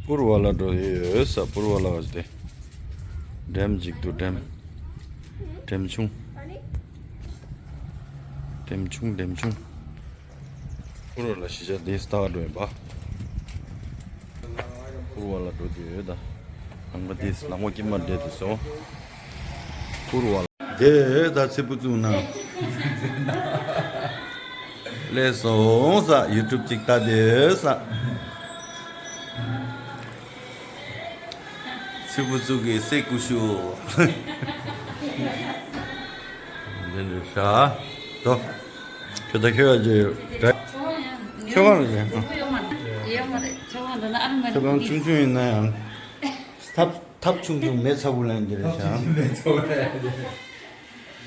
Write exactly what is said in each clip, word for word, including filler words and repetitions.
པུར་བ་ལ་འགྲོ་ཡོད་ས། པུར་བ་ལ་བ་དེ། འགྲེམ་ཅིག་ཏུ་འགྲེམ། འགྲེམ་ཆུང་། འགྲེམ་ཆུང་འགྲེམ་ཆུང་། པུར་བ་ལ་གཞིས་ཆགས་དེ་སྟག་འགྲོ་ཡིན་པ། པུར་བ་ལ་འགྲོ་དུས་ཡོད་ད། ལམ་ཁ་དེ་ལམ་ཁ་དཀྱིལ་མ་འདྲེས་དུས་སོ། པུར་བ་ལ། དེ་ད་ཚིག་པུ་བཙུགས་ན། ལས་སོང་ས་ཡུ་ཊུབ་ཅིག་ལྟ་དེ་ས། ཚིག་པུ་བཙུགས་ཀྱི་སེ་ཀུ་ཤུ། འདི་འདྲ་ཤ། དོ། ཁྱོད་ད་ཁྱོད་ཡ་ཇེ། ཁྱོད་གང་རེད་ཇེ། ཁྱོད་གང་ཆུང་ཆུང་ཡིན་ན་ཡང་། ཐབ་ཐབ་ཆུང་ཆུང་མེ་ཚ་བོ་ལ་འདི་རེད་ཤ། མེ་ཚ་བོ་ལ།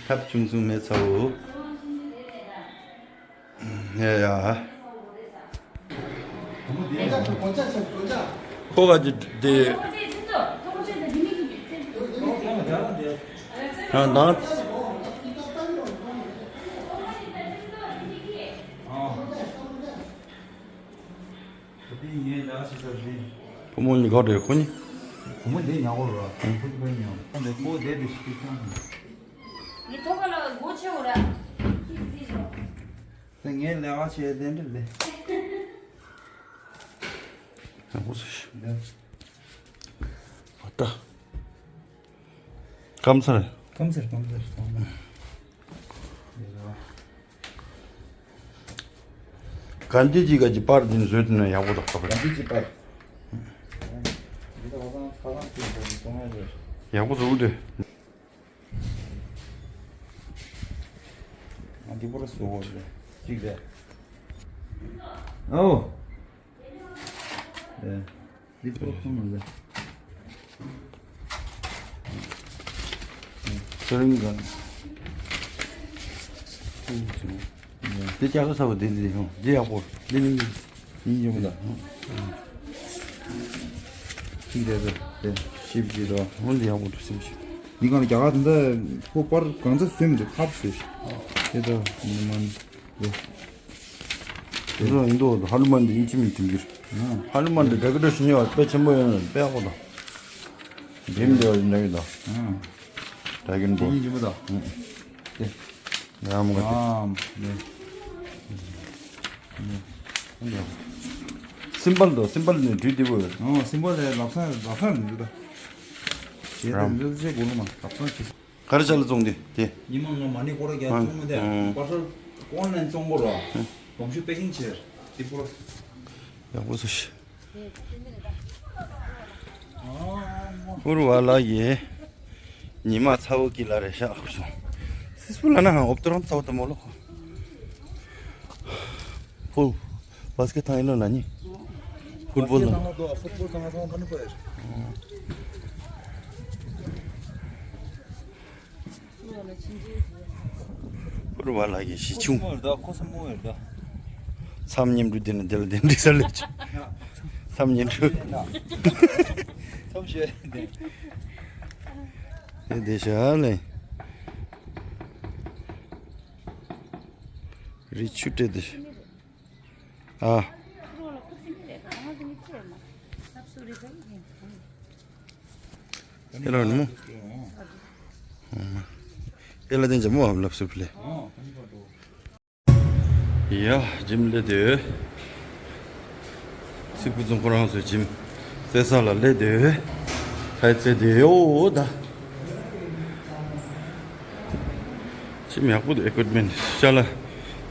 ཐབ་ཆུང་ཆུང་མེ་ཚ་བོ། ཡ་ཡ། ཁོ་ག་ཅི་དེ། ཡང་དང་། བུ་མོ་གཉིས་ཀ་རེད་ཁོ་གཉིས། བུ་མོ་དེ་ཉག་གོ་ར། ཁོ་གཉིས་ཉག་གོ་དེ་དེ་ཞིག་ཀྱང་། ངའི་ཐོག་ལ་སྒོ་ཕྱེ་འོ་ར། ད་ངའི་ལས་ཀ་བྱས་དེ་འདྲ་ལས། ཡག་པོ་བཟོས་ཤག་འདི། ཨ་ཏ། སྐམ་ས་རེད། སྐམ་ས་རེད་སྐམ་ས་རེད་སྐམ་ས་རེད། གན་དྷི་ཇི་ག་ཅི་པར་འདི་བཟོས་ཐུབ་ན་ཡག་པོ་འདུག་ཁ་པར། གན་དྷི་ཇི་པར། འདི་ད་ཁ་སང་ཁ་སང་ཚོང་ཡ་རེད། ཡག་པོ་བཟོ་གི་འདུག་ང་འདི་པོ་ར་བཟོ་བ་རེད། གཅིག་རེད། ཨོ། ཨེ། འདི་པོ་ར་ཁོང་ལ། ཚེ་རིང་ག་འདི་ལྕགས་ས་ཚ་བ་འདི་འདི་ཡོང་འདི་ཡག་པོ་འདི་ནི། ཡིན་ཡོང་ལ། ཅིག་རེད་རེད་རེད། ཞིབ་ཅིག་རོ། འོན་ཏེ་ཡག་པོ་འདུག་སེམས་ཤིག་འདི་གང་ལ་རྒྱ་གར་དེ་འདྲ་ཁོ་པར་གང་ཚ་སེམས་འདུག་ཁབ་སེ། དེ་ད་ནི་མ་ནི། དེ་ཚོ་ཡིན་དོ་ཧ་ལུ་མན་དེ་ཡིན་གཅིག་མིན་དེ་འགྱུར། ཧ་ལུ་མན་དེ་དགྲ་གི་འདྲ་ཞིག་ཉེ་བ་དཔེ་ཆེན་པོ་ཡོད་ན་དཔེ་ཡག་པོ་དང་། འདེམས་འདྲ་བ་ཡིན་འདྲ་གི་དང་། དགྲ་གི་འདྲ། དེ་ཡིན་གཅིག་མིན་དང་། དེ། ཡང་མོ་ག་དེ། ཨམ། ནེ། ནེ། སིམ་པལ་དོ་སིམ་པལ་ནས་འབྲུ་ལྡི་བོ་ཡོད། ཨོ་སིམ་པལ་ལས་ལབ་ས་ལབ་ས་མི་འདུག་ད། ཞེས་དང་རམ། འདི་ཚོ་ཆེ་དགོས་ལོ་མ་ལབ་ས་ཆེ། ག་རེ་ཆ་ལ་བཙོང་དེ་དེ། ཉི་མ་ང་མ་ཎི་སྐོར་ར་རྒྱག་ཨང་བཙོང་མི་དེ། ཨང་། པར་ཤོར་ཨོན་ལན་བཙོང་གོ་ར། ཨང་། སྒོམ་ཤུགས་པེ་ཀིང་ཆེར། ལྡི་བོ་ར། ཡག་པོ་བཟོས་ཤག་པུར་བ་ལ་ཡེ། ཉི་མ་ཚ་བོ་ཀི་ལ་རེ་ཤག་ཁུ་སོང་། སིས་པུ་ལ་ན་ཧང་འོབ་ཏོ་རང་ཚ་བོ་ཏོ་མོ་ལོ་ཁོ། ཕུལ། བ་སི་ཀེ་ཐང་ཡིན་ལོ་ན་ནི། ཕུལ་བོལ་ལ། བ་སི་ཀེ་ཐང་ལ་ཕུལ་བོལ་ཐང་ལ་ཐང་ཕ་ནི་པ་ཡེ། པུར་བ་ལ་ཡེ་ཞི་ཆུང་། ཁོ་སི་མོ་ཡོད་ད། མཚམས་བསྙེན་སྒྲུབ་དེ་ནི་དེ་ལ་དེ་འདྲི་ས་ལས་ཆུ། མཚམས་བསྙེན་སྒྲུབ། མཚམས་བཤད་དེ། དེ་དེ་ཤ་ལེ། རི་ཆུ་སྤྲད་དེ། ཨ། ཨེ་ལ་ནི་མོ། ཨེ་ལ་དེ་འཇམ་མོ་ཨ་ལབ་སུ་ཕི་ལེ། ཡ་ཇིམ་ལེ་དེ། སི་པུ་ཙུང་ཁོ་རང་ཚོའི་ཇིམ། རྩེ་ས་ལ་ལེ་དེ། ཐའི་རྩེ་དེ་ཡོ་ད། ཇིམ་ཡག་པོ་འདུག་ཨི་ཀུབ་མེན་ཤ་ལ།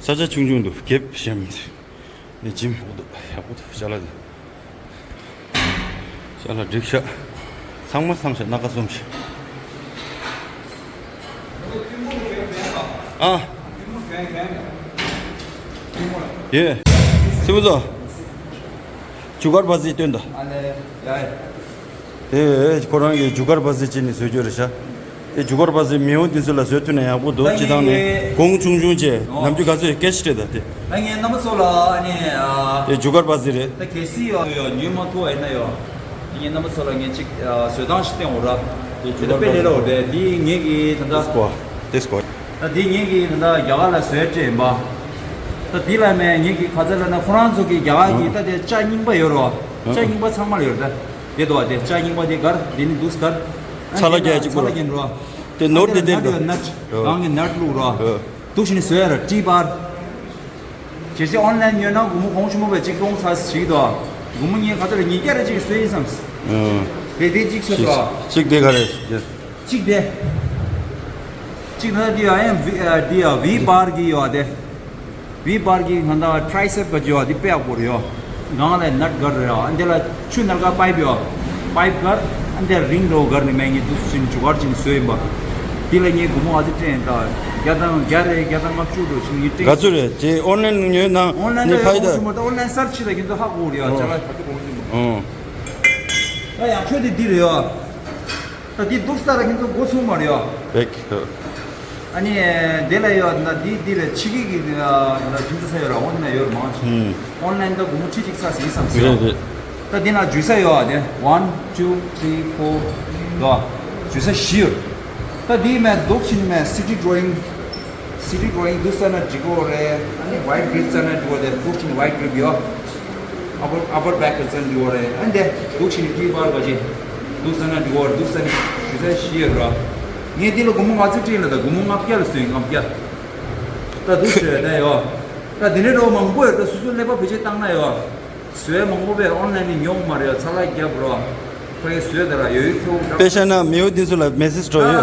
ས་ཆ་ཆུང་ཆུང་འདུག་རྒྱབ་ཞེམ། ནི་ཇིམ་ཡག་པོ་འདུག་ཡག་པོ་འདུག་ཤ་ལ་འདུག་ཤ་ལ་འགྲིག་ཤག་ཚང་མ་ཚང་ཤག་སྣ་ཁ་ཟུམ་ཤག་ཨ། ཡེ། སི་བུ་ཚོ། ཇུ་གར་བ་ཟི་སྟོན་ད། དེ་ཁོ་རང་གིས་ཇུ་གར་བ་ཟི་ཅི་ནི་བཟོས་རྒྱུ་རེད་ཤག་དེ་ཇུ་གར་བ་ཟི་མེའོ་དེ་ཚོ་ལ་བཟོས་ཐུབ་ན་ཡག་པོ་འདུག་ད་སྤྱི་བཏང་ནས་ངས་གོང་ཆུང་ཆུང་བྱས། ཨོ། ནམ་རྒྱུན་ག་ཚོད་སྐད་ཆ་སྤྲད་ད་དེ། ད་ངས་རྣམ་པ་ཚོ་ལ་ཨ་ནི་ཨ། དེ་ཇུ་གར་བ་ཟི་རེད། ད་གལ་སྲིད་ཡོད་ཡོད་ཉོས་མ་ཐུབ་པ་ཡིན་ན་ཡོད། ངས་རྣམ་པ་ཚོ་ལ་ངས་ཅིག་ཨ། བཟོ་སྟངས་ཤིག་སྟོན་འོ་ར། དེ་ཇུ་གར་བ་ཟི་དཔེ་ལས་སླ་བོ་རེད། འདི་ངེད་ཀྱིས་ད་ལྟ། ཏེ་སྐོ། ཏེ་སྐོ། ད་འདི་ངེད་ཀྱིས་ད་ལྟ་རྒྱ་གར་ལ་བཟོས་སྤྲད་ཡིན་པ། ད་འདི་ལ་མེད་ངེད་ཀྱིས་ག་ཚོད་ལབ་ན་ཁོ་རང་ཚོ་གི་རྒྱ་གར་གྱི་ད་དེ་ལྕགས་རྙིང་པ་ཡོད་རོ། ལྕགས་རྙིང་པ་ཚང་མ་ལ་ཡོད་རེད་ད། དེ་དོ་བ་དེ་ལྕགས་རྙིང་པ་དེ་གར་དེ་ནི་འདུག་གར། ཚ་ལ་རྒྱག་གཅིག་པོ་རོ། ཚ་ལ་རྒྱག་འགྲོ། དེ་ནོར་དེ་དེ་འགྲོ། ནཊ་ཡོད་ནཊ། ཨོ། གང་གི་ནཊ་བླུག་རོ། ཨོ། འདུག་ཤི་ནི་བཟོས་ཡ་ར་ཊི་བར། ཇེ་སི་ཨོན་ལན་ཉོས་ན་སྒོར་མོ་གོང་ཆུང་མོ་བས་གཅིག་སྟོང་ཚ་ཞིག་དོ། སྒོར་མོ་ཉིས་ག་ཚོད་རེ་ཉིས་བརྒྱ་རེ་གཅིག་བཟོས་ཡིན་བསམ། ཨོ། དེ་དེ་གཅིག་ཤོད་དོ། གཅིག་དེ་ག་རེ། གཅིག་དེ། གཅིག་ན་དེ་ཡ་ཡང་བི་ཨ་དེ་ཡ་བི་བར་གི་ཡོད་དེ། བི་བར་གི་ང་ད་ཊི་རའི་སེབ་ག་ཅི་ཡོད་དེ་དཔེ་ཡག་པོ་རེད་ཡོད། གང་ལ་ནཊ་གར་རེད་ཡོད། ཨ་འདི་ལ་ཆུ་ནལ་ཀ་པའིབ་ཡོད། པའིབ་གར་ཨ་འདི་རིང་འགྲོ་གར་ནི་མེད་ངས་འདུག་ཕྱིན་ཇུ་གར་ཅིག་བཟོས་ཡིན་པ། དེ་ལ་ངས་སྒོར་མོ་ཨ་ཙི་སྤྲད་ཡིན་ད། བརྒྱ་དང་བརྒྱ་རེད་བརྒྱ་དང་ལྔ་བཅུ་འགྲོ་ཕྱིན་ངས་སྤྲད། ག་ཚོད་རེད་ཅེ་ཨོན་ལན་ཉོས་ན་ཨོན་ལན་ནི་ད་ཕ་ཡི་ཡོད་ད། གོང་ཆུང་མོ་ད་ཨོན་ལན་སར་ཆི་ད་ཁྱེད་ཚོ་ཧ་གོ་རེད་ཡོད་ཅ་ལག་ག་ཚོད་གོང་ཆུང་མོ། ཨོ། ད་ཡག་ཤོས་དེ་འདི་རེད་ཡོད། ད་འདི་འདུག་ས་ར་ཁྱེད་ཚོ་འགོ་ཚུགས་མ་རེད་ཡོད། བེག་ཨ་ནི་དེ་ལ་ཡོད་ན་འདི་འདི་ལ་ཕྱི་གི་གི་ལ་ཁྱེད་ཚོ་ས་ཡོད་ར་ཨོན་ལན་ཡོད་ར་མང་ཆེ། ཨོན་ལན་ད་སྒོར་མོ་ཁྲི་གཅིག་ས་ཟིན་བསམ་ཟིན་རེད་ཡོད། རེད། ད་འདི་ན་འཇུ་ས་ཡོད་དེ་one two three four དོ། འཇུ་ས་བཞི་ཡོད། ད་འདི་མེད་འདུག་ཕྱིན་མེད་སི་ཊི་ཌོ་རོ་ཡིང་། སི་ཊི་ཌོ་རོ་ཡིང་འདུག་ས་ན་འགྲིག་གོ་རེད། ཨ་ནི་ཝའིཊ་གྷི་རིབ་ཙམ་ན་འགྲིག་གོ་རེད། འདུག་ཕྱིན་ཝའིཊ་གྷི་རིབ་ཡོད། ཨ་པར་ཨ་པར་བེག་གི་ཙམ་འགྲིག་གོ་རེད། ཨ་འདི་འདུག་ཕྱིན་ཊི་བར་ག་ཅི་འདུག་ས་ན་འགྲིག་གོ་རེད། འདུག་ས་ན་ཞུ་ས་ཞིག་ཡོད་ར། ངས་འདི་ལ་སྒོར་མོ་ལྔ་བཅུ་སྤྲད་ལ་ད་སྒོར་མོ་ལྔ་བརྒྱ་ལ་བཟོས་ལྔ་བརྒྱ། ད་འདུག་ཟེར་ན་ཡོད། ད་འདི་ནས་འགྲོ་མང་པོ་ཡོད། ད་སོ་སོ་ཀླད་པ་བེད་སྤྱོད་བཏང་ན་ཡོད། བཟོས་མང་པོ་བས་ཨོན་ལན་ནས་ཉོ་མ་རེད། ཚ་ལ་རྒྱབ་རོགས། ཁོ་ཡི་བཟོས་ད་ར་ཡོད་ཡོད་ཁྱོད་འདྲ། དཔེ་བཤད་ན་མེའོ་དེ་ཚོ་ལ་མེ་སེ་ཇི་འགྲོ་ཡོད།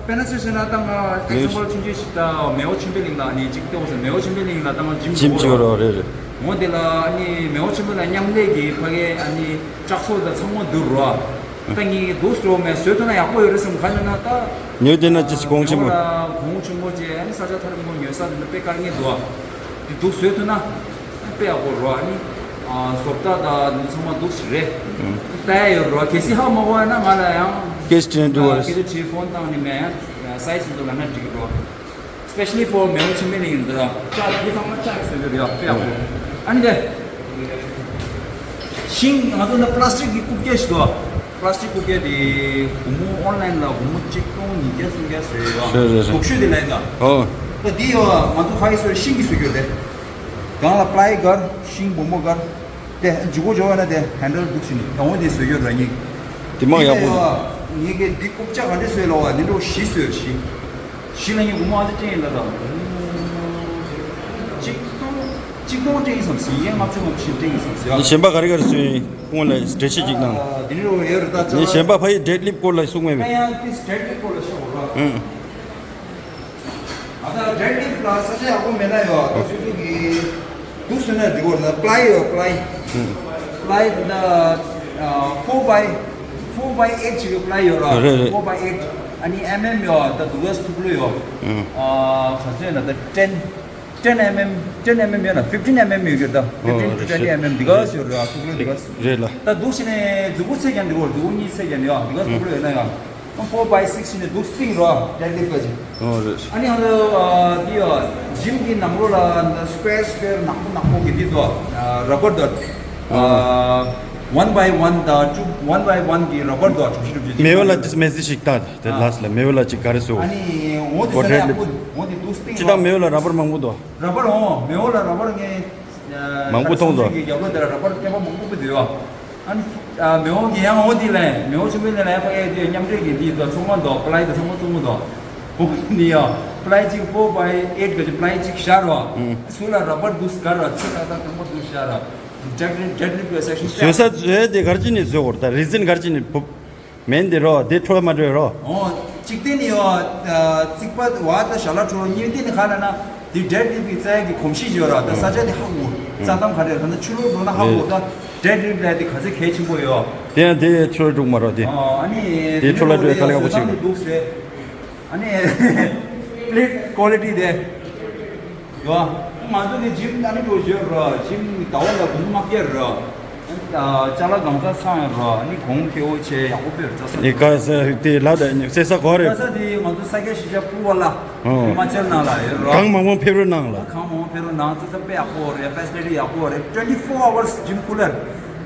དཔེར་ན་ཆ་བཞག་ན་ད་ང་ཨེག་ཛམ་པལ་ཆུང་ཆུང་ཞིག་ད་མེའོ་ཆོས་འཕེལ་གླིང་ལ་ནི་གཅིག་སྟོན་ཟེར། མེའོ་ཆོས་འཕེལ་གླིང་ལ་ད་ང་ཇིམ་ཇིམ་འགྲོ་གཅིག་རོགས་རེད་རེད། འོ་དེ་ལ་ནི་མེའོ་ཆོས་འཕེལ་ལ་མཉམ་ལས་ཀྱི་ཕ་གི་ཨ་ནི་ལྕགས་སོགས་ད་ཚང་མ་འདུག་རོགས། ད་ངས་འདུག་སྤྲོ་མེད་བཟོས་ཐུབ་ན་ཡག་པོ་ཡོད་རེད་བསམ་ག་ན་ན་ད། ཉོས་དེ་ན་ཅི་ཞིག་གོང་ཆེན་པོ། གོང་ཆེན་པོ་ཅེ་ཨ་ནི་ས་ཆ་ཐར་མོ་ཉོས་ས་དེ་ན་དཔེ་དཀའ་ངལ་འདུག་ཨ། དེ་འདུག་བཟོས་ཐུབ་ན། དཔེ་ཡག་པོ་རོ། ཨ་ནི་ཨ་བཟོ་ལྟ་དང་འདི་ཚང་མ་འདུག་ཞིག་རེད། ལྟ་ཡ་ཡོད་རོ། གལ་སྲིད་ཧ་མ་གོ་ཡ་ན་ང་ལ་ཡང་སྐད་ཆ་དྲིས་ན་འགྲིག་པ་རེད། སྐད་ཆ་དྲིས་ཕོན་བཏང་ནས་མེད་ཡང་སའི་ཛི་འདུག་ལབ་ན་འགྲིག་རོ། Especially for མེའོ་ཆོས་འཕེལ་གླིང་འདི་ལ་ལྕགས་འདི་ཚང་མ་ལྕགས་ཀྱི་བཟོས་ཡོད་རེད་ཡ། དཔེ་ཡག་པོ། ཨ་ནི་དེ་ཤིང་ང་ཚོ་འདི་པ་ལ་སི་ཊིག་གི་རྐུབ་བཀྱག་ཞིག་འདུག་པ་ལ་སི་ཊིག་རྐུབ་བཀྱག་དེ་སྒོར་མོ་ཨོན་ལན་ལ་སྒོར་མོ་གཅིག་སྟོང་ཉིས་བརྒྱ་སུམ་བརྒྱ་བཟོས་ཡོད་ཡ། རེད་རེད་རེད། ལྡོག་ཤོས་དེ་ལ་ཡིན་ད། ཨོ། ད་འདི་ཡོད་ང་ཚོ་ཕ་ཡི་བཟོས་ཤིང་གི་བཟོས་ཡོད་དེ། གང་ལ་པ་ལའི་གར་ཤིང་སྦོམ་པོ་གར། དེ་འཇུག་གོ་འཇོག་ཡོད་ན་དེ་ཧན་ཌལ་འདུག་ཕྱིན་ནི་ཡང་འོ་དེ་བཟོས་ཡོད་ར་ཉིག་དེ་མ་ཡག་པོ་འདུག་ངེད་ཀྱི་འདི་རྐུབ་བཀྱག་ག་འདྲ་བཟོས་ལོ་བ་འདི་འགྲོ་བཞི་བཟོས་བཞི། བཞི་ལ་ངས་སྒོར་མོ་ཨ་ཙི་སྤྲད་ཡིན་ལ་ད། གཅིག་སྟོང་གཅིག་སྟོང་སྤྲད་ཡིན་བསམ་སྲིད་ཡན་ལྔ་བཅུ་ང་བཅུ་ཞིག་སྤྲད་ཡིན་བསམ་སྲིད་ཡ། ངས་གཞན་པ་ག་རེ་ག་རེ་བཟོས་ཡིན་ཁོང་ལ་འགྲེལ་བཤད་ཅིག་གནང་། དེ་འདྲ་ཡོད་རེད་ད་ཅ་ངས་ལག་གཞན་པ་ཕ་ཡི་ཌེཌ་ལིཕ་སྐོར་ལ་གསུང་མེད་པས། ཡང་ཏིས་ཌེཌ་ལིཕ་སྐོར་ལ་ཤོག་ར། ཨང་། ཨ་ད་ཌེཌ་ལིཕ་ལ་ས་ཆ་ཡག་པོ་མེད་ན་ཡོད་ད་སོ་སོ་གི་འདུག་སོང་ན་འགྲིག་གོ་ན་པ་ལའི་ཡོད་པ་ལའི། པ་ལའི་དེ་ད་four by four by eight ཅིག་གི་པ་ལའི་ཡོད་ར། རེད་རེད། Four by eight ཨ་ནི་ཨེམ་ཨེམ་ཡོད་ད་འདུག་ག་ཐུག་ལོ་ཡོད། ཨ་ག་ཚོད་ན་ད་ten ten mm ten mm ཡོད་ན་fifteen mm ཡོད་གི་ད། fifteen to twenty mm འདི་ག་ཡོད་ར་ཐུག་ལོ་འདི་ག་རེད་ལ། ད་འདུག་སེ་ནས་མཛུ་གུ་ཚད་ཀྱང་འགྲིག་གོ་མཛུ་གུ་གཉིས་ཚད་ཀྱང་ཡོད་འདི་ག་ཐུག་ལོ་ཡོད་ན་ཡོད། Four by six ནས་འདུག་སྟེང་རོ་ཌེཌ་ལིཕ་ག་ཅིག་ཨོ་རེད། ཨ་ནི་ང་ཚོ་འདི་ཡོད་ཇིམ་གི་ནང་ལོགས་ལ་square square ནག་པོ་ནག་པོ་གི་འདི་དོ་ར་བར་དོ། One by one དང་two one by one གི་ར་བར་དོ་གྲུ་བཞི་གྲུ་བཞི། མེ་ཝེ་ལ་ཏིས་མེ་སི་ཞིག་ད་དེ་ལ་སི་ལ་མེ་ཝེ་ལ་ཅིག་ག་རེ་སོ། ཨ་ནི་འོ་དེ་ས་ཡག་པོ་འོ་དེ་འདུག་སྟེང་ཅི་ད་རོ། མེ་ཝེ་ལ་ར་བར་མང་པོ་དོ། ར་བར་འོ་མེ་ཝེ་ལ་ར་བར་ངས། མང་པོ་མཐོང་དོ། གི་རྒྱབ་ལོགས་དེ་ལ་ར་བར་བརྟན་པོ་མང་པོ་པོ་འདུག་ཡོད། ཨ་ནི་མེ་ཝེ་གི་ཡང་འོ་དེ་ལ་མེ་ཝེ་ཆུ་མེ་ལ་ལ་ཕ་ཡ་དེ་མཉམ་འབྲེལ་གི་འདི་དང་ཚོང་མ་འདུག་པ་ལའི་དང་ཚོང་མ་ཚོང་མ་འདུག་འོ་དེ་ནི་ཡང་པ་ལའི་གཅིག་four by eight ག་ཅིག་པ་ལའི་གཅིག་ཤར་བ། སུ་ལ་ར་བར་འདུག་ག་ར་ཚེ་ཏག་ཏག་དང་པོ་འདུག་ཤར་བ། ཌེཌ་ལིཕ་ཌེཌ་ལིཕ་གི་སེག་ཤན་བཟོས་ས་བཟོས་དེ་གར་ཅི་ནས་བཟོས་འོར་ད་རི་ཛིན་གར་ཅི་ནས་བུབ། མེན་དེ་རོ་དེ་འཕྲོ་མ་འགྲོ་རོ། ཨོ། གཅིག་དེ་ནི་ཡོ། རྩིག་པ་བ་དང་ཞྭ་ལ་འཕྲོ་གཉིས་དེ་ནི་ཁ་ལ་ན་དེ་ཌེཌ་ལིཕ་གི་རྩ་ཡ་གི་གོམས་གཤིས་ཡོད་ར་ད་ས་ཆ་དེ་ཧ་གོ། རྩྭ་ཐང་ག་རེ་ད་ན་ཆུ་ལོག་འགྲོ་ན་ཧ་གོ་ད་ཌེཌ་ལིཕ་ལ་དེ་ག་ཚད་གལ་ཆེན་པོ་ཡོད། དེ་ཡང་དེ་འཕྲོ་འགྲོ་མ་རོ་དེ། ཨོ་ཨ་ནི་དེ་འཕྲོ་ལ་འགྲོ་ག་ལ་ག་པོ་ཆེ་གི། འདུག་ཟེར། ཨ་ནི་པི་ལེཊ་ཀོ་ལི་ཊི་དེ། ཡོ། ང་ཚོ་གི་ཇིམ་ཨ་ནི་འགྲོ་བརྗོད་ར་ཇིམ་ཟླ་བ་ལ་སྒོར་མོ་ལྔ་བརྒྱ་ར། ཅ་ལག་གང་ཚ་ཚང་ཡོད་ར་ཨ་ནི་གོང་ཁེ་འོ་ཆེ་ཡག་པོ་ཕེབས་རྩ་ས། ཨེ་ཀ་ས་དེ་ལ་ད་ཉོ་སེ་ས་གོ་རེད། རྩ་ས་དེ་ང་ཚོ་ས་སྐྱ་གཞིས་ཆགས་པུ་བ་ལ། ཧི་མ་ཅལ་ནང་ལ་ཡོད་ར། གང་མང་པོ་ཕེབས་རོགས་གནང་ལ། གང་མང་པོ་ཕེབས་རོགས་གནང་རྩ་ས་དཔེ་ཡག་པོ་རེད། ཕེ་སི་ལི་ཊི་ཡག་པོ་རེད། twenty four hours gym cooler།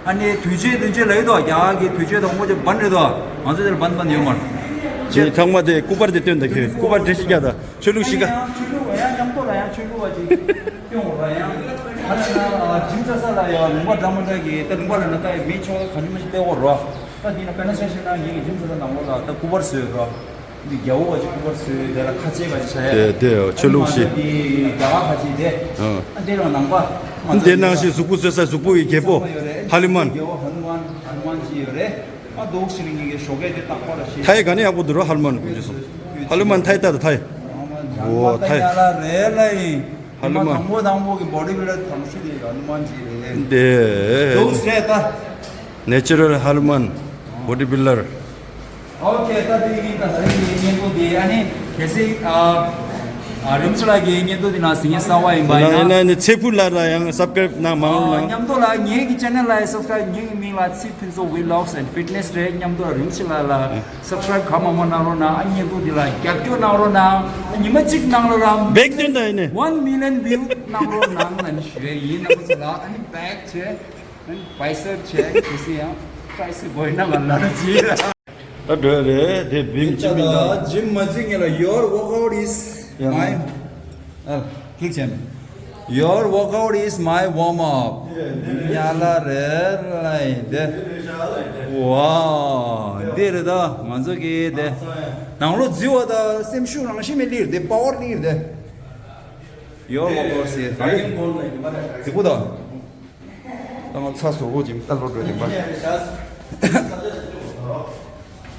ཨ་ནི་དུས་ཆེན་དུས་ཆེན་ལ་ཡོད་དོ་རྒྱ་གར་གི་དུས་ཆེན་དང་ངོ་ཅེ་བན་རེད་དོ། ང་ཚོ་དེར་བན་བན་ཡོད་མ་རེད། ཅེ་ཚང་མ་དེ་སྐུ་པར་དེ་སྟོན་ད་ཁྱོད་སྐུ་པར་འབྲི་ཤི་རྒྱ་ད། ཆོས་ལུགས་ཤིག་ག་ཡང་ཆོས་ལུགས་ཡང་མཉམ་དུ་ལ་ཡང་ཆོས་ལུགས་པ་ཅིག་སྐྱོང་བ་ཡང་ ད་ལྟ་ན་ཇིམ་རྩེ་ས་ལ་ཡང་ལུང་པ་འདྲ་མི་འདྲ་གི་ད་ལུང་པ་ལ་ན་ད་མི་ཆོག་ག་ཉུང་མ་ཞིག་སྟེར་འོ་རོ། ད་འདི་ན་པེ་ན་ཤ་ཤ་ན་ངེད་ཀྱི་ཇིམ་རྩེ་ས་ནང་ལོགས་ལ་ད་སྐུ་པར་བཟོས་རོ། འདི་རྒྱལ་པོ་བ་ཅིག་སྐུ་པར་བཟོས་དེ་ལ་ཁ་ཆེ་བ་ཅིག་བྱས། དེ་དེ་ཆོས་ལུགས་ཤིག་འདི་རྒྱ་གར་ཁ་ཆེ་དེ། ཨ་འདི་རང་ནང་པ། འདི་ནང་བཞིན་གཟུགས་པོ་བཟོས་ས་གཟུགས་པོ་ཡི་རྒྱལ་པོ་ཧ་ལི་མན། རྒྱལ་པོ་ཧ་ནུ་མན། ཧ་ནུ་མན་ཅིག་ཡོད་རེད། ཨ་འདུག་ཕྱི་ནས་ངེད་ཀྱི་ཞོགས་ཀས་དེ་རྟག་པར་ཞེས། ཐའི་ག་ནས་ཡག་པོ་འདུག་རོ། ཧ་ལུ་མན་གོ་རྒྱུ་སོང་། ཧ་ལུ་མན་ཐའི་ལྟ་དང་ཐའི། ཨོ་ཐའི། ཡ་ལ་རེད་ལ་ཡིན། ཧ་ལུ་མན། དང་པོ་དང་པོ་གི་བོ་ཌི་བི་ལ་ཌར་དང་ཤི་དེ་ཧ་ལུ་མན་ཅིག་རེད། འདི། འདུག་སེ་ད། ནེ་ཅུ་རལ་ཧ་ལུ་མན། བོ་ཌི་བི་ལ་ཌར། ཨོ་ཁེ། ད་དེ་ཡིན། ད་ད་ཡིན་སྙན་པོ་དེ་ཨ་ནི་གལ་སྲིད་ཨ་ཨ་རིན་པོ་ཆེ་ལགས་ཀྱི་སྙན་ཐོ་དེ་ནང་གཟིགས་མཁན་གསར་པ་ཡིན་པ་ཡིན་ན། ཡིན་ན་ནི་ཚེ་ཕུད་ལགས་ལ་ཡང་སབ་སི་ཀ་རེབ་གནང་མ་འོང་ཨ་ན། མཉམ་དུ་ལ་ངེད་ཀྱི་ཅེ་ནལ་ལ་སབ་སི་ཀ་རེབ། ངེད་ཀྱི་མིང་ལ་ཚེ་ཕུན་ཚོགས་ཝི་ལོག་སི་ཨེན་ཌི་ཕི་ཊི་ནེ་སི་རེད། མཉམ་དུ་ལ་རིན་པོ་ཆེ་ལགས་ལ་སབ་སི་ཀ་རེབ་གང་མང་མང་གནང་རོགས་གནང་། ཨ་སྙན་ཐོ་འདི་ལ་རྒྱབ་སྐྱོར་གནང་རོགས་གནང་། ཉི་མ་གཅིག་ནང་ལོགས་ལ་བེག་སྟོན་དང་ཡིན་ནི་ཝན་མི་ལི་ཡན་བིའུ་གནང་རོགས་གནང་ལ་ནི་ཞུ་ཡས་ཡིན། རྣམ་པ་ཚོ་ལ་ཨ་ནི་བེག་བྱས། ཨ་ནི་བྷའི་སེབ་བྱས། གལ་སྲིད་ཡང་ཊའི་སེབ་དགོས་ན་ང་ལ་ར་ཅི་ལ། ད་འགྲོ་ཡ་རེད་དེ། བིམ་ཅི་མིན་ད། ཇིམ་མ་གཟིགས་ངེས་ལ། Your workout is my ཨ། click བྱས་ནས། Your workout is my warm up. ཡ་ལ་རེད་ལ་ཡིན་དེ། ཝ། འདི་རེད་ད་ང་ཚོ་གི་དེ། ནང་ལོགས་རྫི་བ་ད་སེམས་ཤུགས་རང་བཞིན་མེད་ལིར་དེ། པ་ཝར་ལིར་དེ། Your workout is རྫི་པོ་ད། ད་ང་ཚ་ཟུར་པོ་ཅིག་ད་ལོ་འགྲོ་དེ་པར།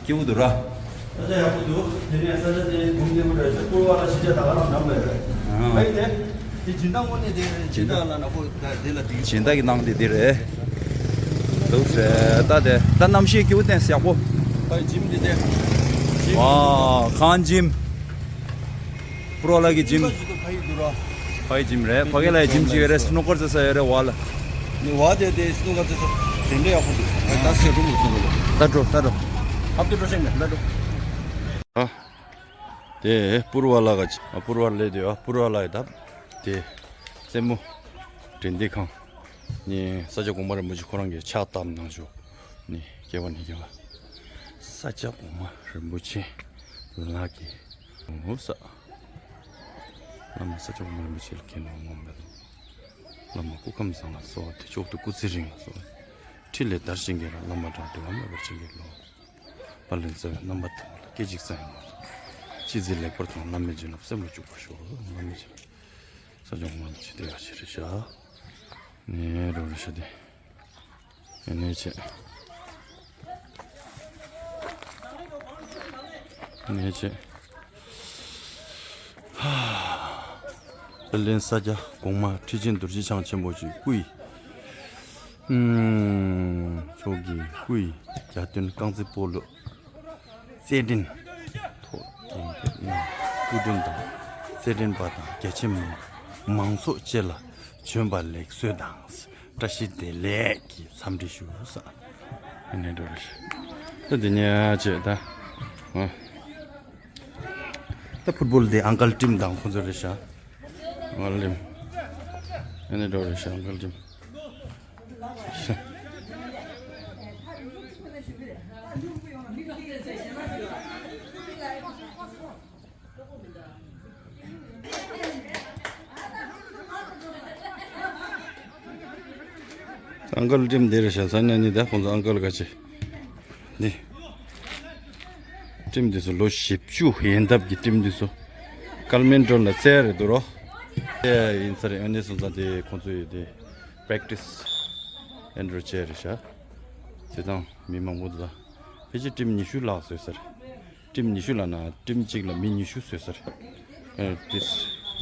སྐྱིད་པོ་འདུག་ར། ས་ཆ་ཡག་པོ་འདུག་དེ་ནས་ས་ཆ་དེ་འབུམ་སྡེ་པོ་རེད། ད་པུར་བ་ལ་ཤི་ཆ་ད་ག་རང་འགྲམ་པ་རེད། ཨ་ཨེ་དེ། དེ་སྦྱིན་བདག་དངོས་གནས་དེ་སྦྱིན་བདག་ལ་ནག་པོ་ད་དེ་ལ་དེ། སྦྱིན་བདག་གི་ནང་དེ་དེ་རེད། འདུག་ཟེར་ད་དེ་ད་གནམ་གཤིས་སྐྱིད་པོ་བསྟན་ཡག་པོ། ད་ཇིམ་དེ་དེ། ཇིམ། ཝ་ཁང་ཇིམ། པུར་བ་ལ་གི་ཇིམ། ཕ་ཡི་འདུག་ར། ཕ་ཡི་ཇིམ་རེད། ཕ་གི་ལ་ཡི་ཇིམ་ཅིག་ཡོད་རེད། སྣུ་ཀར་རྩེ་ས་ཡོད་རེད་བ་ལ། ནི་བ་དེ་དེ་སྣུ་ཀར་རྩེ་ས་དེ་འདྲ་ཡག་པོ་འདུག་ད་སེ་རུ་མུ་སུ་རུ། ད་འགྲོ་ད་འགྲོ། ཨབ་ཏུ་འགྲོ་ཤེས་མེད་ད་འགྲོ། ཨ། དེ་པུར་བ་ལ་ག་ཅི་ཨ་པུར་བ་ལ་དེ་ཨ་པུར་བ་ལ་ཡི་ད། དེ་རྩེ་མོ། དྲན་རྟེན་ཁང་། ནི་ས་སྐྱ་གོང་མ་རིན་པོ་ཆེ་ཁོ་རང་གི་ཕྱག་བཏབ་གནང་ཆོག་ནི་སྐྱེ་བ་ནས་སྐྱེ་བ། ས་སྐྱ་གོང་མ་རིན་པོ་ཆེ་ལགས་ཀྱི། ངོ་ས། བླ་མ་ས་སྐྱ་གོང་མ་རིན་པོ་ཆེ་ལ་མཁྱེན་ནོ་ངོ་མེད། བླ་མ་སྐུ་ཁམས་བཟང་ལ་གསོལ་བ། དེ་མཆོག་ཏུ་སྐུ་ཚེ་རིང་ལ་གསོལ་བ། ཕྲིན་ལས་དར་ཞིང་རྒྱས་ལ། བླ་མ་དང་འབྲལ་བ་མེད་པར་བྱིན་གྱིས་རློབས། དཔལ་ལྡན་རྩ་བའི་རྣམ་པར་ཐར་པ་ལ། སྐད་ཅིག་ཙམ་ཡང་མ་ལྷོད། ཅི་མཛད་ལེགས་པར་མཐོང་། བླ་མའི་བྱིན་རླབས་སེམས་ལ་འཇུག་པར་ཤོག་བླ་མའི་བྱིན་རླབས། ས་སྐྱ་གོང་མ་རིན་པོ་ཆེ་དེ་ཡག་ཆེ་རེད་ཤག་ནས་རོ་རེ་ཤ་དེ། ཨེ་ནས་བྱས། ཨེ་ནས་བྱས། ཧ། དཔལ་ལྡན་ས་སྐྱ་གོང་མ་ཁྲི་ཆེན་རྡོ་རྗེ་འཆང་ཆེན་པོ་ཆེའི་སྐུ་ཡི། ཨུམ། མཆོག་གི་སྐུ་ཡི་རྒྱ་སྟོན་རྐང་རྩེད་སྤོ་ལོ། རྩེད་འགྲན་ཐོག་རྒྱན་ཕེབས་གནང་། སྐུ་མགྲོན་དང་རྩེད་འགྲན་པ་དང་རྒྱ་ཆེ་མང་མང་ཚོགས་བཅས་ལ་བྱོན་པ་ལེགས་གསོལ་དང་བཀྲ་ཤིས་བདེ་ལེགས་ཀྱི་འཚམས་འདྲི་ཞུ་ས། ཨ་ནི་འགྲོ་རེད། ད་འདི་ཉལ་བྱས་ད། ཨ། ད་ཕུཊ་བོལ་འདི་ཨང་ཀལ་ཊིམ་དང་ཁོ་ཚོ་རེད་ཤག་ཨང་ཀལ་ཊིམ། ཨ་ནི་འགྲོ་རེད་ཤག་ཨང་ཀལ་ཊིམ། ཨང་ཀལ་ཊིམ་འདི་རེད་ཤག་ས་གནས་ནི་ད་ཁོང་ཚོ་ཨང་ཀལ་ག་ཅི། འདི། ཊིམ་འདི་ཚོ་ལོ་བཞི་བཅུ་ཡན་འདབ་ཀྱི་ཊིམ་འདི་ཚོ། ཀལ་མན་ཌོན་ལ་རྩེ་རེད་འདུག་རོ། ཡིན་ས་རེད། ཨ་ནི་སོང་ཙང་དེ་ཁོང་ཚོ་ཡི་དེ། པེག་ཊི་སི་ཨེ་འདྲ་བྱས་རེད་ཤག་བྱེད་སྟངས་མི་མང་པོ་འདུག་ད་ཕལ་ཆེར་ཊིམ་ཉི་ཤུ་ལྷག་བཟོས་ས་རེད། ཊིམ་ཉི་ཤུ་ལབ་ན་ཊིམ་གཅིག་ལ་མི་ཉི་ཤུ་བཟོས་ས་རེད། ཨེ་ཏིས་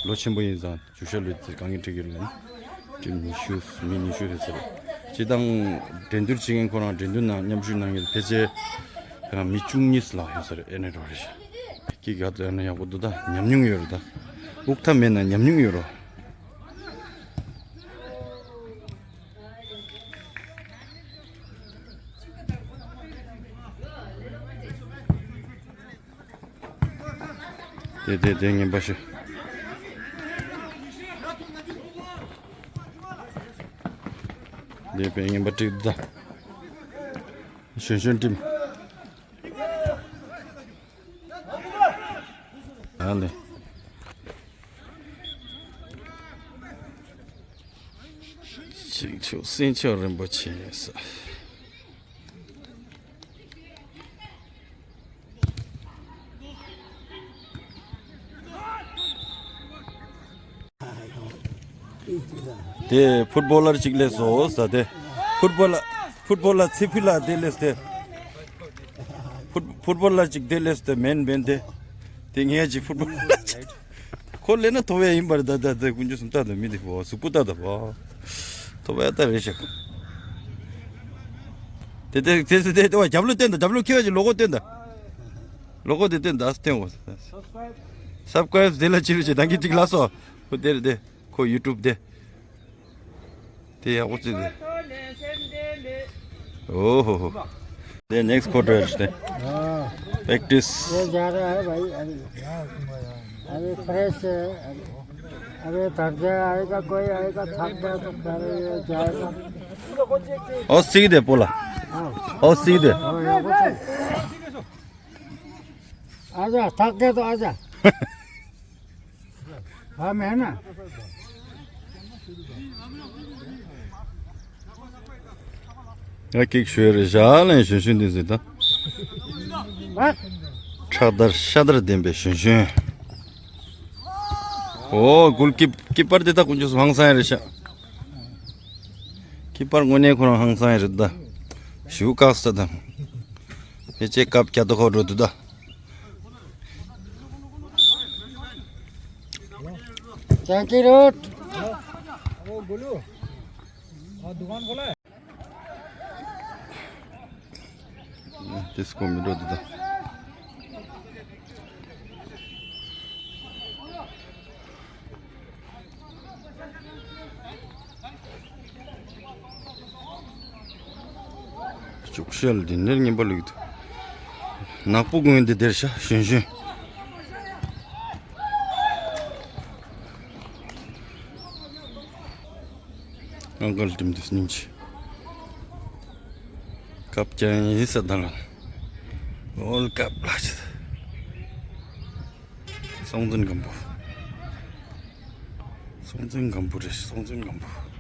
ལོ་ཆེན་པོ་ཡིན་ཙང་བཞུགས་ཤག་ལོས་དེ་གང་གིན་འགྲིག་གི་རེད་ལབ་ན། ཊིམ་ཉི་ཤུ་མི་ཉི་ཤུ་བཟོས་ས་རེད། སྤྱིར་བཏང་འགྲན་བསྡུར་བྱེད་མཁན་ཁོ་རང་འགྲན་བསྡུར་ནང་མཉམ་ཞུགས་གནང་མཁན་ཕལ་ཆེར་ཁོ་རང་མི་བཅུ་གཉིས་ལྷག་ཡོད་ས་རེད། ཨེ་ནས་འགྲོ་རེད་ཤག་སྐྱིད་ག་ཚོད་ཡོད་ན་ཡག་པོ་འདུག་ད་ཉམས་མྱོང་ཡོད་རེད་ད། དབུགས་ཐག་མེད་ན་ཉམས་མྱོང་ཡོད་རོ། དེ་དེ་དེ་ངན་པ་ཞུ། དེ་དཔེ་ངན་པ་ཀྲིག་ད། གཞོན་གཞོན་ཀྲིམ། ཨ་ནི། སེང་ཆོག་རིན་པོ་ཆེ་ཡིན་ས། དེ་ཕུཊ་བྷོ་ལར་ཅིག་སླེབས་སོང་ས། དེ་ཕུཊ་བྷོ་ལར། ཕུཊ་བྷོ་ལར་ཚེ་ཕུད་ལགས་དེ་སླེབས་ཏེ། ཕུཊ་ཕུཊ་བྷོ་ལར་ཅིག་དེ་སླེབས་ཏེ་མེན་མེན་དེ། དེ་ངས་ཅིག་ཕུཊ་བྷོ་ལར་ཅིག་ཁོ་སླེབས་ན་ཐོབ་ཡ་ཡིན་པར། ད་ད་ད་དཀོན་མཆོག་གསུམ། ད་ད་མི་དེ་བོ་གཟུགས་པོ་ད་ད་བོ་ཐོབ་ཡ་ད་རེད་ཤག་དེ་དེ་དེ་དེ་དེ་བ་རྒྱབ་ལོག་བསྟན་ད། རྒྱབ་ལོག་ཁྱེར་བ་ཅིག་ལོ་གོ་བསྟན་ད། ལོ་གོ་དེ་བསྟན་ད། ཨ་བསྟན་འོ། སབ་སི་ཀ་རབ་དེ་ལ་ཅིག་རུ་ཅིག་ད་གི་ཅིག་ལ་སོ། ཁོ་དེ་རེད་དེ། ཁོ་ཡུ་ཊུབ་དེ། དེ་ཡག་པོ་བརྩིས་ཏེ། ཨོ་ཧོ་ཧོ། དེ་ནེགསི་ཊི་ཀོ་ཊར་རེད་དེ། हाँ। प्रैक्टिस। ये जा रहा है भाई, अभी। अभी फ्रेश है, अभी। अभी थक गया आएगा, कोई आएगा, थक गया तो फिर ये जाएगा। और सीधे बोला। हाँ। और सीधे। हाँ, ये कुछ। आजा, थक गया तो आजा। हाँ, मैं है ना। ཨ་ཀིག་ཤོད་རེད་ཤག་ལན་ཞུན་ཞུན་དེ་ཟེར་ད། ཁྲག་དར་ཤ་དར་ལྡན་པའི་ཞུན་ཞུན། ཨོ་གུལ་ཀིབ་ཀི་པར་དེ་ད་དཀོན་མཆོག་གསུམ་ཧང་སང་ཡ་རེད་ཤག་ཀི་པར་དངོས་གནས་ཁོ་རང་ཧང་སང་ཡ་རེད་ད། ཞུ་བཀག་ས་ད། ཕལ་ཆེར་སྐབས་བརྒྱ་ཐོག་འགྲོ་འདུག་ད། चैंकी रोड। वो गोलू, और दुकान खोला है? ཏིས་ཀོ་མི་འགྲོ་འདུག་ད། ཅུག་ཤལ་འདི་ནས་ངན་པ་ལུག་འདུག་ནག་པོ་དགོན་འདི་དེར་ཤ་ཞུན་ཞུན། ཨང་ཀལ་ཏིམ་འདི་སྙིང་རྗེ། ཀབ་ཀྱང་ཡིན་ས་དང་ལ། ཨོལ་ཀབ་ལ་ཆེ། སྲོང་བཙན་སྒམ་པོ། སྲོང་བཙན་སྒམ་པོ་རེད། སྲོང་བཙན་སྒམ་པོ།